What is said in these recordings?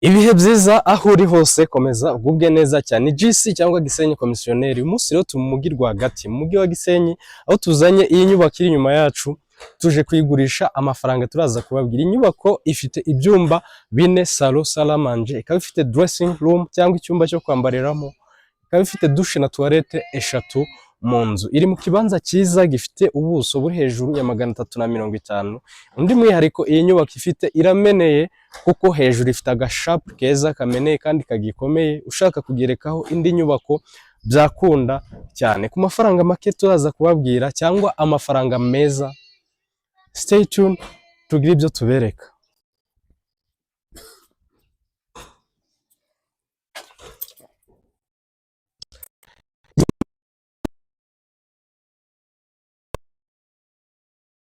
Ibihe byiza aho uri hose, komeza ugubwe neza cyane. GC cyangwa Gisenyi Komisiyoneri. Uyu munsi rero turi mu mujyi rwagati, mu mujyi wa Gisenyi, aho tuzanye iyi nyubako iri inyuma yacu, tuje kuyigurisha amafaranga turaza kubabwira. Inyubako ifite ibyumba bine, salon, salle à manger, ikaba ifite dressing room cyangwa icyumba cyo kwambariramo, ikaba ifite douche na toilette eshatu mu nzu. Iri mu kibanza cyiza gifite ubuso buri hejuru ya 350. Undi mwihariko iyi nyubako ifite, irameneye, kuko hejuru ifite agashapu keza kameneye kandi kagikomeye. Ushaka kugerekaho indi nyubako byakunda cyane ku mafaranga make turaza kubabwira, cyangwa amafaranga meza. Stay tuned, tugire ibyo tubereka.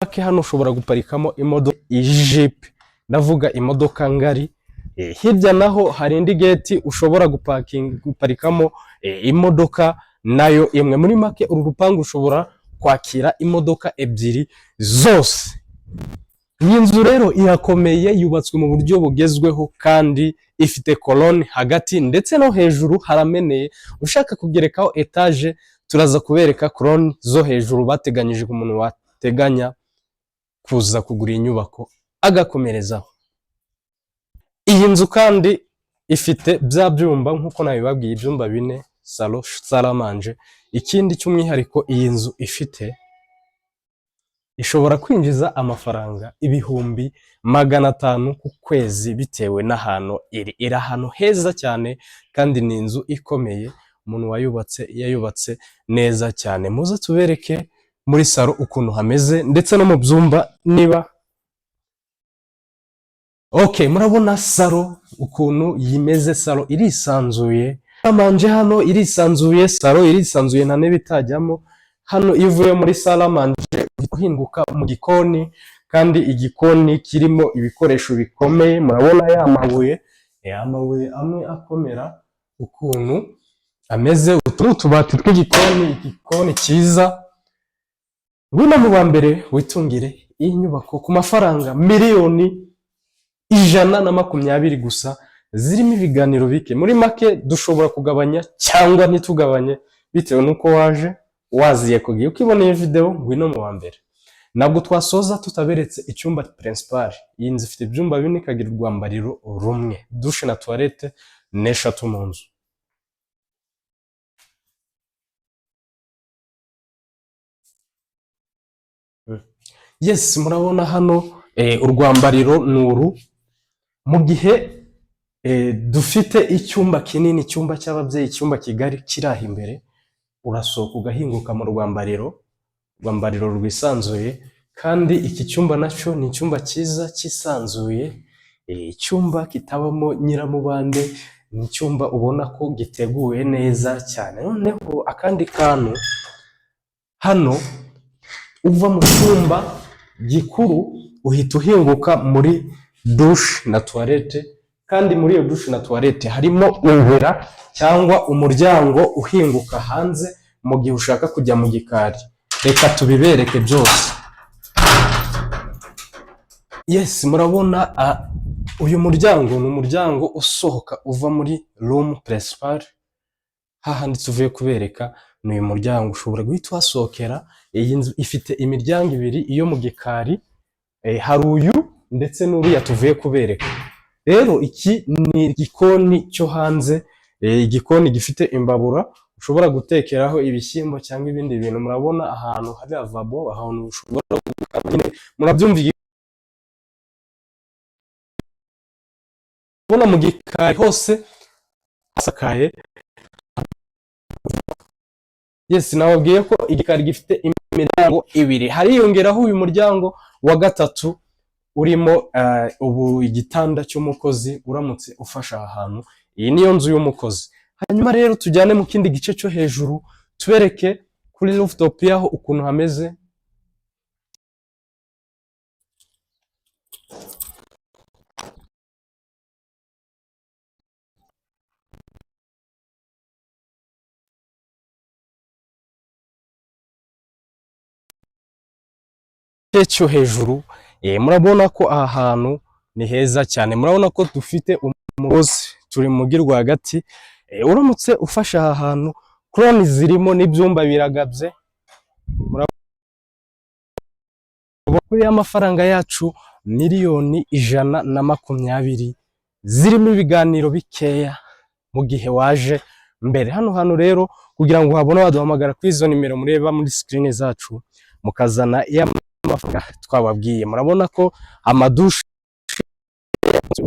Make hano ushobora guparikamo imodoka ijipe, ndavuga imodoka ngari. Hirya naho hari indi gate ushobora guparikamo imodoka nayo imwe. Muri make uru rupangu rushobora kwakira imodoka ebyiri zose. Iyi nzu rero irakomeye, yubatswe mu buryo bugezweho kandi ifite colonne hagati, ndetse no hejuru harameneye. Ushaka kugerekaho etaje, turaza kubereka colonne zo hejuru bateganyije ku muntu wateganya kuza kugura iyi nyubako agakomerezaho. Iyi nzu kandi ifite bya byumba nk'uko nabibabwiye, ibyumba bine, salon, salle à manger. Ikindi cy'umwihariko iyi nzu ifite, ishobora kwinjiza amafaranga 500,000 ku kwezi bitewe n'ahantu iri. Iri ahantu heza cyane kandi ni inzu ikomeye, umuntu wayubatse yayubatse neza cyane. Muze tubereke muri salon ukuntu hameze ndetse no mu byumba niba. Okay, murabona salon ukuntu yimeze, salon irisanzuye. Manger hano irisanzuye, salon irisanzuye, nta ntebe itajyamo. Hano iyo uvuye muri salle à manger uhinguka mu gikoni, kandi igikoni kirimo ibikoresho bikomeye. Murabona ya mabuye, amabuye amwe akomera ukuntu ameze. Utu ni utubati tw'igikoni, igikoni cyiza. Ngwino mu ba mbere witungire iyi nyubako ku mafaranga 120,000,000 gusa, zirimo ibiganiro bike. Muri make dushobora kugabanya cyangwa ntitugabanye bitewe n'uko waje waziye ku gihe ukiboneye video. Ngwino mu wa mbere. Ntabwo twasoza tutaberetse icyumba principal. Iyi nzu ifite ibyumba bine, ikagira urwambariro rumwe, douche na toilette n'eshatu mu nzu. Yes, murabona hano urwambariro ni uru. Mu gihe dufite icyumba kinini, icyumba cy'ababyeyi, icyumba kigari kiri aho imbere, urasohoka ugahinguka mu rwambariro, urwambariro rwisanzuye. Kandi iki cyumba nacyo ni icyumba cyiza cyisanzuye, icyumba kitabamo nyiramubande, ni icyumba ubona ko giteguye neza cyane. Noneho akandi kantu hano, uva mu cyumba gikuru uhita uhinguka muri douche na toilette, kandi muri iyo douche na toilette harimo inzira cyangwa umuryango uhinguka hanze mu gihe ushaka kujya mu gikari. Reka tubibereke byose. Yes, murabona uyu muryango ni umuryango usohoka uva muri room principal, hahandi tuvuye kubereka. Ni uyu muryango ushobora guhita uhasohokera. Iyi nzu ifite imiryango ibiri, iyo mu gikari, hari uyu ndetse n'uriya tuvuye kubereka. Rero iki ni igikoni cyo hanze, igikoni gifite imbabura ushobora gutekeraho ibishyimbo cyangwa ibindi bintu. Murabona ahantu hari lavabo, ahantu ushobora gukaraba nyine, murabyumva. Ubona mu gikari hose hasakaye. Yes, nababwiye ko igikari gifite imiryango ibiri, hariyongeraho uyu muryango wa gatatu urimo ubu igitanda cy'umukozi uramutse ufashe aha hantu. Iyi niyo nzu y'umukozi. Hanyuma rero tujyane mu kindi gice cyo hejuru, tubereke kuri rooftop yaho ukuntu hameze. Gice cyo hejuru, murabona ko aha hantu ni heza cyane. Murabona ko dufite Mugozi turi mu mujyi rwagati. Uramutse ufashe aha hantu, koroni zirimo n'ibyumba biragabye kuri y'amafaranga yacu 120,000,000, zirimo ibiganiro bikeya mu gihe waje mbere. Hano hantu rero, kugira ngo uhabone, waduhamagara kuri izo nimero mureba muri screen zacu, mukazana y'amafaranga twababwiye. Murabona ko amadushe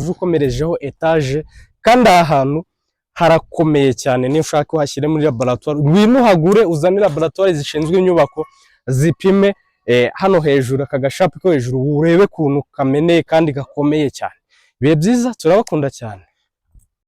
ukomerejeho etaje, kandi aha hantu harakomeye cyane. Niyo ushaka uhashyire muri laboratoire, ngwino uhagure, uzane laboratoire zishinzwe inyubako zipime. Hano hejuru, aka gashapu ko hejuru, urebe ukuntu kameneye kandi gakomeye cyane. Ibihe byiza, turabakunda cyane.